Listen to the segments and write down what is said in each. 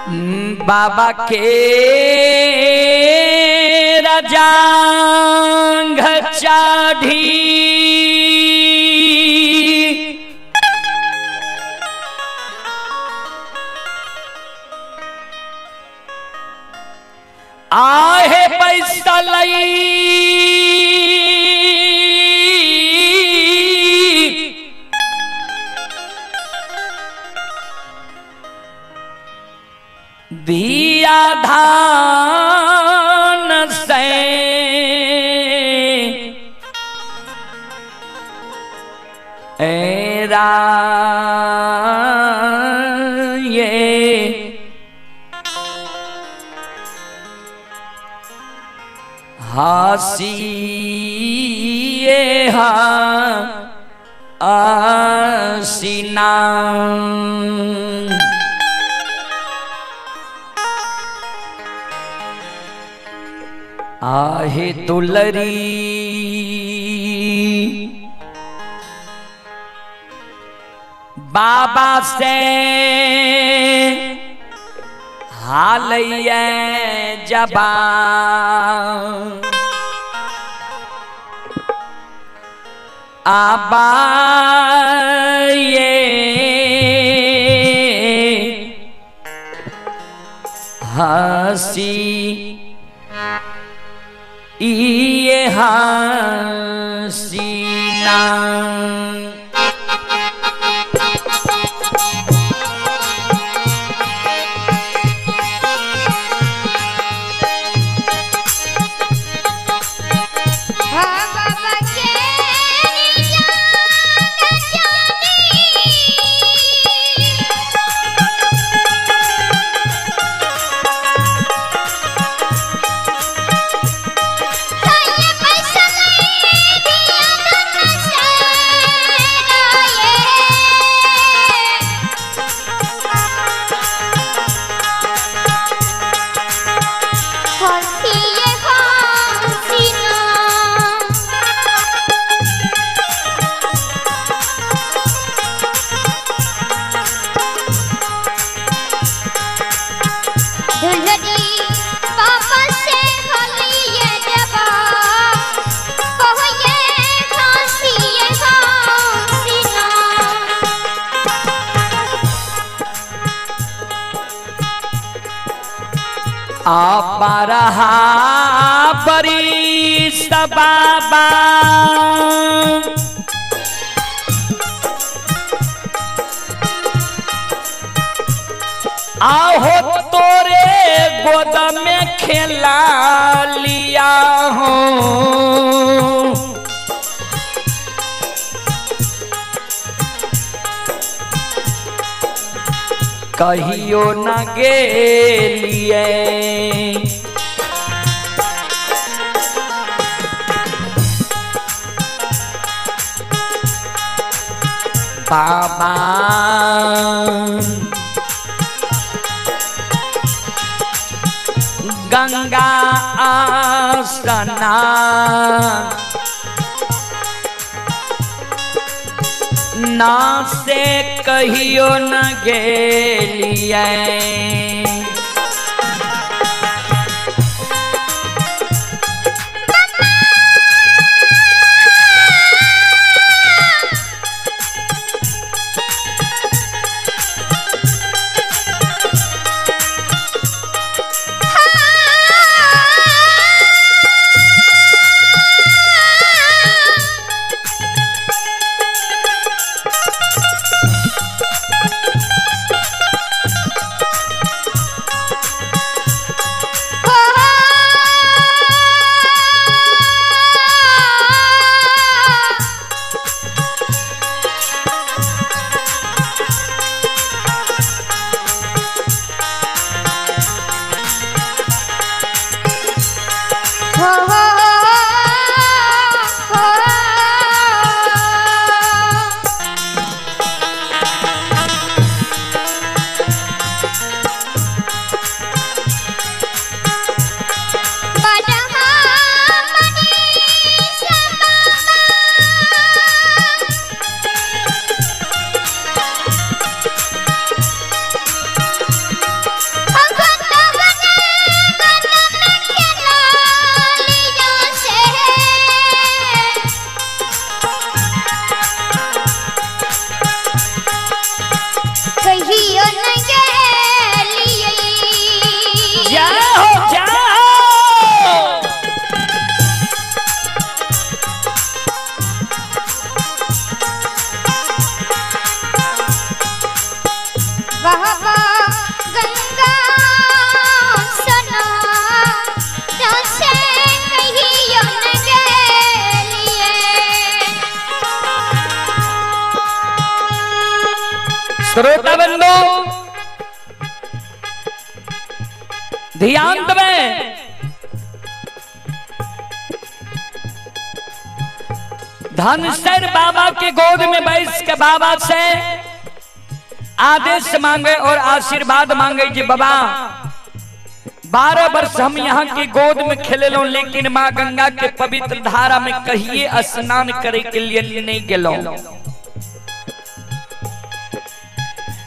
बाबा के रजांग चाढ़ी आहे पैसा लई धिया धान से एरा ये हासी ये हा आसीना। आहे दुलरी बाबा से हाल ये जबान आबा ये हसी ये हसीना। आप रहा बरी बाबा आहो तोरे गोद में खेला लिया हूँ। कहियो न गेलिए बाबा गंगा आसना ना से कहियो न गेलिए। कहियो न गेलियै। जाओ जाओ। बाबा गंगा सना से कहियो न गेलियै। श्रोता बंधु ध्यान देवे, धनसर बाबा के गोद में बैस के बाबा से आदेश मांगे और आशीर्वाद मांगे जी बाबा 12 वर्ष हम यहाँ के गोद में खेले लो, लेकिन माँ गंगा के पवित्र धारा में कहिए स्नान करे के लिए नहीं गेलो।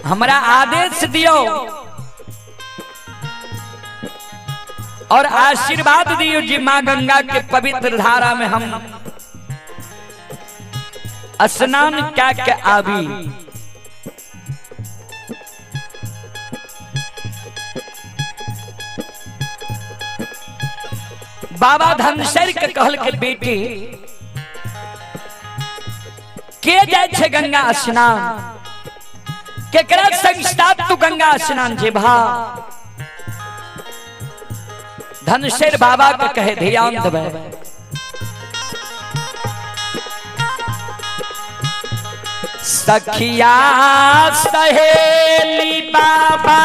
हमरा आदेश दियो और आशीर्वाद दियो जी माँ गंगा के पवित्र धारा में हम स्नान क्या के आबी। बाबा धनसर के कहल के बेटी के जाय छे गंगा स्नान, केकरा संग साथ तू गंगा स्नान जेबा। धनसर बाबा के कहे ध्यान देबे, सखिया सहेली बाबा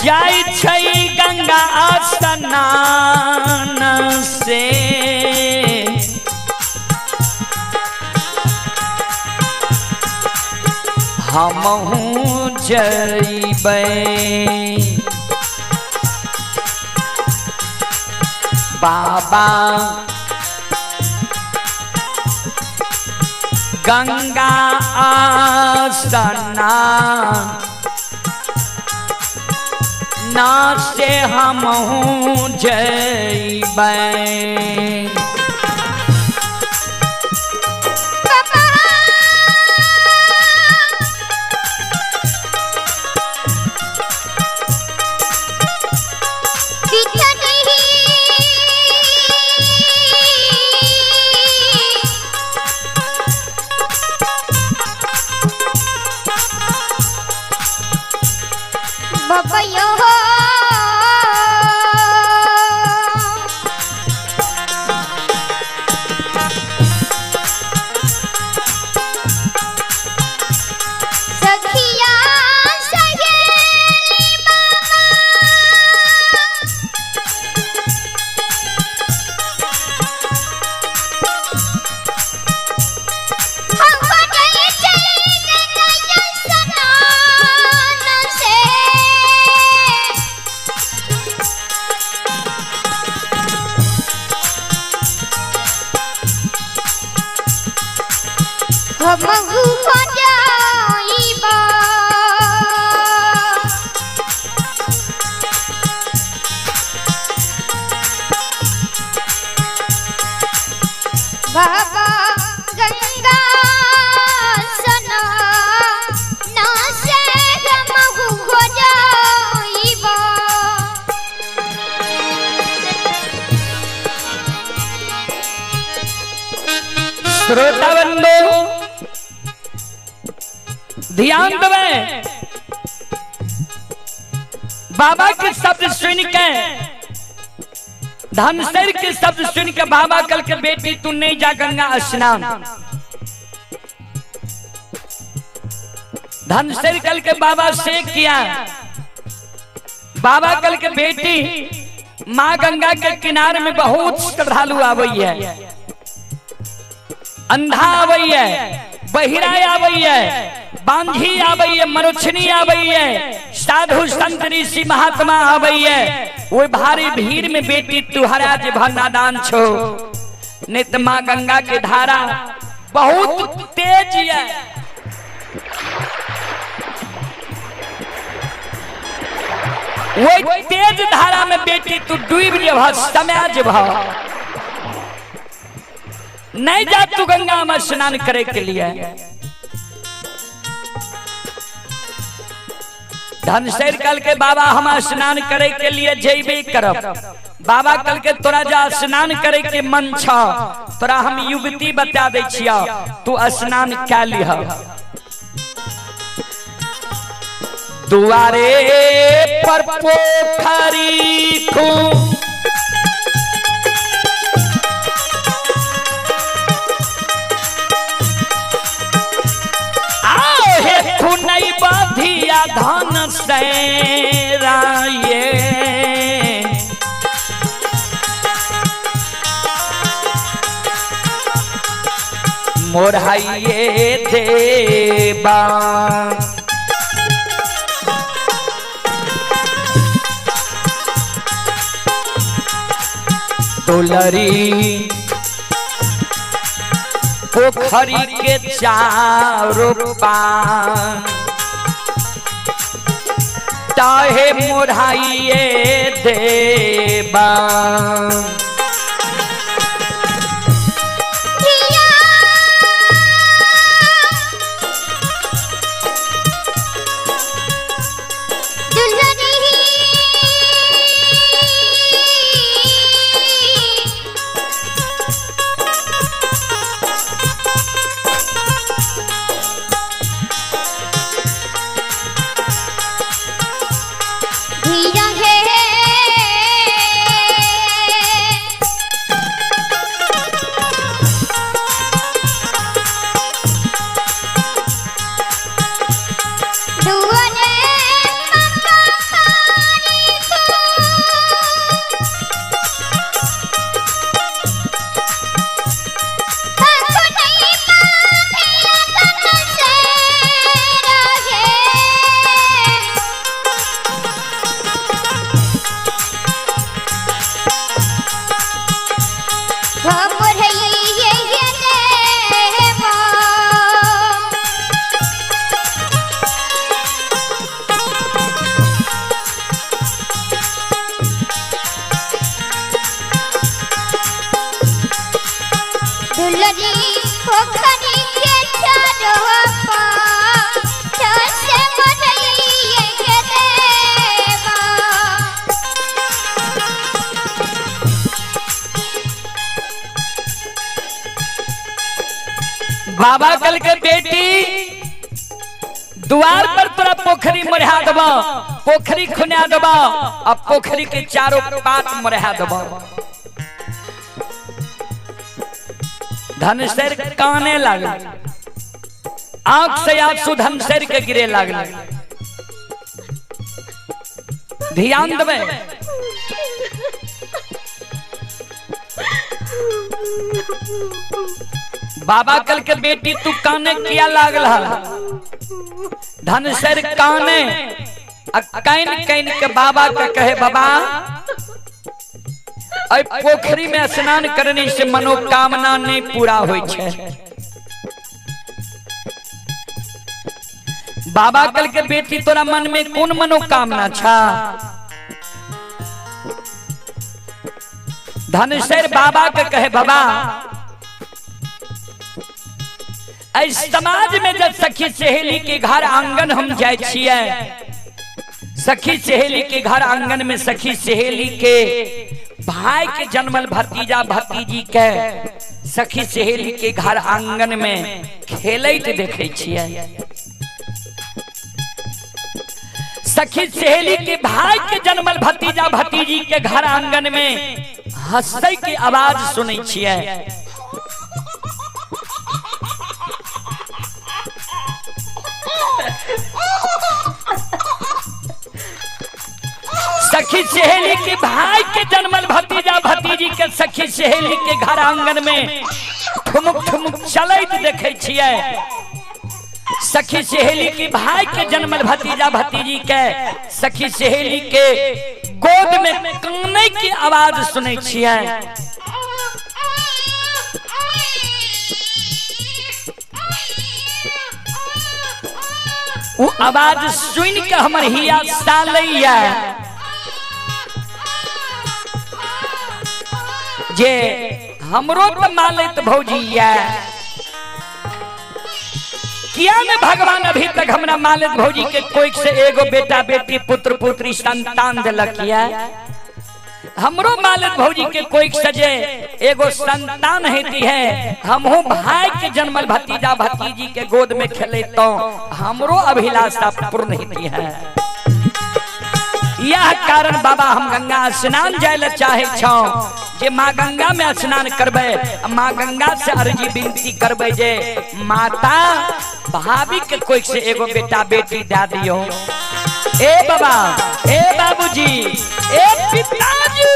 जाय छै गंगा स्नान से, हमहूँ जइबै बाबा गंगा स्नान ना से हमहूँ जइबै। सखिया सहेली बाबा हमको नहीं चली गंगा स्नान से, हमहू हो जाइबा। बाबा गंगा स्नान से हमहू हो जाइबा। श्रोता बंधु ध्यान देवे, बाबा के शब्द सुन के, धनसर के शब्द सुन के बाबा कल के बेटी तू नहीं जा गंगा स्नान। धनसर कल के बाबा से किया, बाबा कल के बेटी माँ गंगा के किनारे में बहुत श्रद्धालु आवई है, अंधा आवई है, बहिरा आवई है, बांझी आवई है, मरुछनी आवई है, साधु संत ऋषि महात्मा आवई है। वो भारी भीड़ में बेटी तुहरा जे भंडादान छो, नित माँ गंगा के धारा बहुत तेज है। वही तेज धारा में बेटी तू डूब जेबह, समा जेबह। नहीं जा तू गंगा में स्नान करे के लिए। धनसर कल के बाबा हम स्नान करे के लिए जेबे करब। बाबा कल के तोरा जा स्नान करे के मन छ, तोरा हम युवती बता दै छिया, तू स्नान कै लिह। दुआरे पर पोखरी को आओ हे खुनई बधिया धन सैराये। मोरहाइये देवा दुलरी पोखरी के चारों पार ताहे मोरहाइये देवा। बाबा कल के बेटी द्वार पर तोरा पोखरी मरहा देबा, पोखरी खुना देबा, अब पोखरी के चारों पात मरहा देबा। धनसर काने लागल, आंख से आंसू धनसर के गिरे लागल। ध्यान देबे, बाबा कल के बेटी तू काने किया लागल है। धनसर काने can can के बाबा के कहे, बाबा अय पोखरी में स्नान करने से मनोकामना नहीं पूरा होई छे। बाबा कल के बेटी तोरा मन में कौन मनोकामना छा। धनसर बाबा के कहे, बाबा समाज में जब सखी सहेली के घर आंगन हम जाए छिए, सखी सहेली के घर आंगन में सखी सहेली के भाई के जन्मल भतीजा भतीजी के सखी सहेली के घर आंगन में खेलैत देखे छिए। सखी सहेली के भाई के जन्मल भतीजा भतीजी के घर आंगन में हंसै के आवाज सुनै छिए। सखी सहेली के भाई के जन्मल भतीजा भतीजी के सखी सहेली के घर आंगन में ठुमुक ठुमुक चलैत देखे छिए। सखी सहेली के भाई के जन्मल भतीजा भतीजी के सखी सहेली के गोद में काने की आवाज सुनै छिए। वो आवाज सुन के हमर हिया सालैया। जे हमरो तो मालित भौजी या किया ने भगवान अभी तक हमरा मालित भौजी के कोई से एगो बेटा बेटी पुत्र पुत्री संतान दिलक या। हमरो मालित भौजी के कोई सजे एगो संतान हेती है, हमहू भाई के जन्मल भतीजा भतीजी के गोद में खेले तो हमरो अभिलाषा पूर्ण हेती है। यह कारण बाबा हम गंगा स्नान जाय ले चाहे छौ जे माँ गंगा में स्नान करबे, माँ गंगा से अर्जी विनती करबे जे माता भाभी के कोई से एगो बेटा बेटी दे दियो। ए बाबा, ए बाबूजी, ए पिताजी,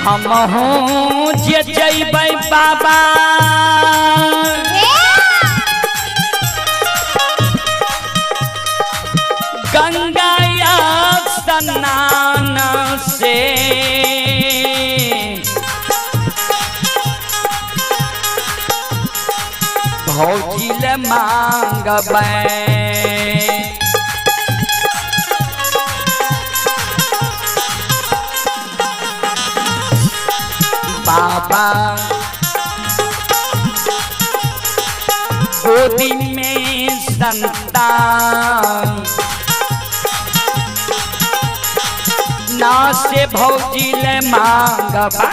हमहू जे जइबै बाबा गंगा स्नान से, भौजी ले मांगबै बाबा गोदी में संतान ना से भौजी ले मांगबा।